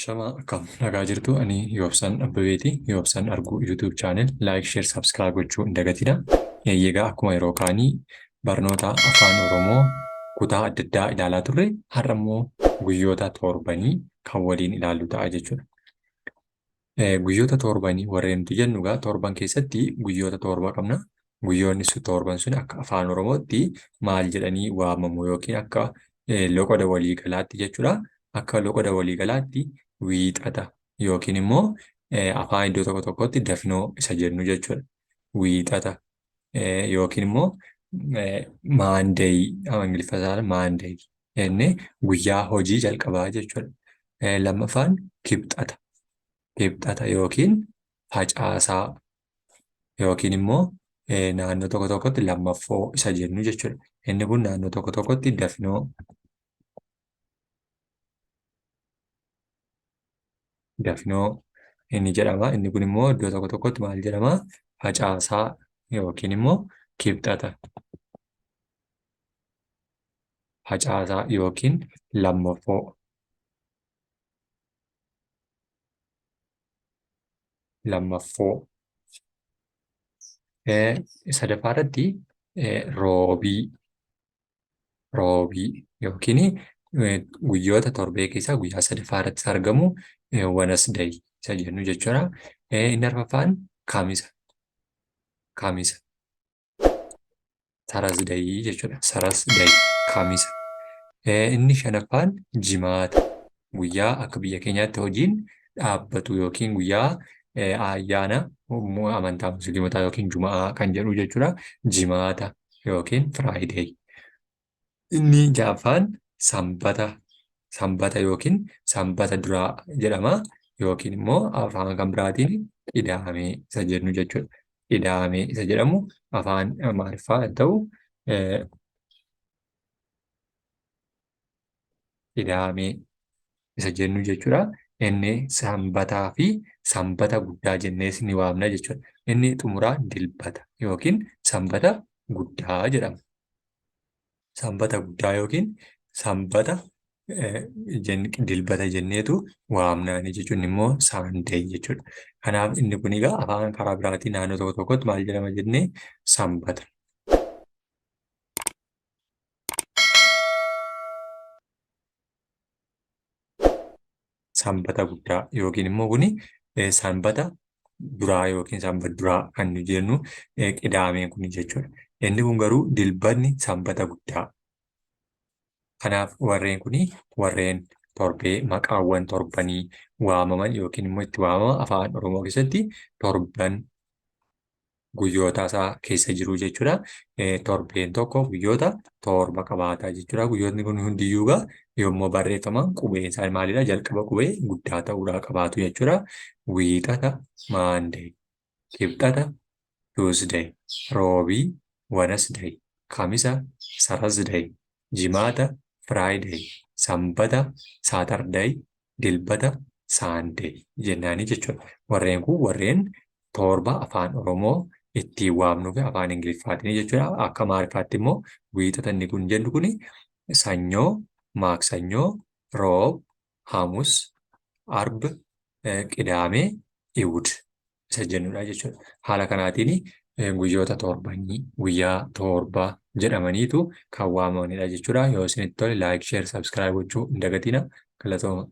Shama akkam nagaa jirtu ani Yoobsan Abbabeeti. Yoobsan Arguu YouTube channel like, share, subscribe gochuu hin dagatina. Egaa akkuma yeroo kaanii barnoota afaan Oromoo kutaa adda addaa ilaalaa turre har'a immoo guyyoota torbanii kan waliin ilaallu ta'a jechuudha. Guyyoota torbanii warreen nuti jennu egaa torban keessatti guyyoota torba qabna. Guyyoonni torban sun akka afaan Oromootti maal jedhanii waamamu yookiin akka loqoda waliigalaatti jechuudha. Akka loqoda waliigalaatti wiixata yookiin immoo afaan iddoo tokko tokkotti dafnoo isa jennu jechuudha. Wiixata yookiin immoo maandeey Ingiliffa isaa maandeey jennee guyyaa hojii jalqabaa jechuudha. Lammaffaan kibxata. Kibxata yookiin facaasaa yookiin immoo naannoo tokko tokkotti lammaffoo isa jennu jechuudha. Inni kun naannoo tokko tokkotti dafnoo dafnoo inni jedhama. Inni kun immoo iddoo tokko tokkotti maal jedhama? Facaasaa yookiin immoo kibxata. Facaasaa yookiin lammaffoo. Lammaffoo. Sadaffaa irratti roobii. Roobii yookiin guyyoota torbee keessaa guyyaa sadaffaa irratti argamu Wednesday isa jennu jechuudha. Inni arfaffaan kamisa. Kamisa. Thursday jechuudha. Thursday kamisa. Inni shanaffaan jimaata. Guyyaa akka biyya keenyaatti hojiin dhaabbatu yookiin guyyaa ayyaana amantaa musliimotaa yookiin juma'aa kan jedhu jechuudha. Jimaata yookiin Friday. Inni ja'affaan sanbata sanbata yookiin sanbata duraa jedhama yookiin immoo afaan kan biraatiin qidaamee isa jennu jechuudha. Qidaamee isa jedhamu afaan Amaariffaa yoo ta'u qidaamee isa jennu jechuudha. Inni sanbataa fi sanbata guddaa jennees ni waamna jechuudha. Inni xumuraa dilbata yookiin sanbata guddaa jedhama. Sanbata guddaa yookiin sanbata dilbata jenneetu waamnaani jechuun immoo saandeey jechuudha. Kanaaf inni kun egaa afaan karaa biraatiin naannoo tokko tokkotti maal jedhama jennee sanbata. Sanbata guddaa yookiin immoo kuni sanbata duraa yookiin sanbata duraa kan nu jennu qidaameen kun jechuudha. Inni kun garuu dilbatni sanbata guddaa. Kanaaf warreen kuni warreen torbee maqaawwan torbanii waamaman yookiin immoo itti waamama afaan Oromoo keessatti torban guyyoota isaa keessa jiru jechuudha. Torbeen tokko guyyoota torba qabaata jechuudha. Guyyootni kun hundiyyuu egaa yommuu barreeffaman qubeen isaanii maalidha? Jalqaba qubee guddaa ta'uudhaa qabaatu jechuudha. Wiixata, Monday, Kibxata, Tuesday, Roobii, Wednesday, Kamisa, Thursday, Jimaata, Friday, Sanbata, Saturday, Dilbata, Sunday jennaanii jechuudha. Warreen kun warreen torba afaan Oromoo ittiin waamnuu fi afaan Ingiliffaatiin jechuudha. Akka Amaariffaatti immoo wiixata inni kun jennu kuni Sanyoo, Maaksanyoo, Roob, Hamus, Arb, Qidaamee, Iwud isa jennudha jechuudha. Haala kanaatiin guyyoota torbanii guyyaa torba jedhamaniitu kan waamamanidha jechuudha. Yoo isinitti tole like, share, subscribe gochuu hin dagatina. Galatooma.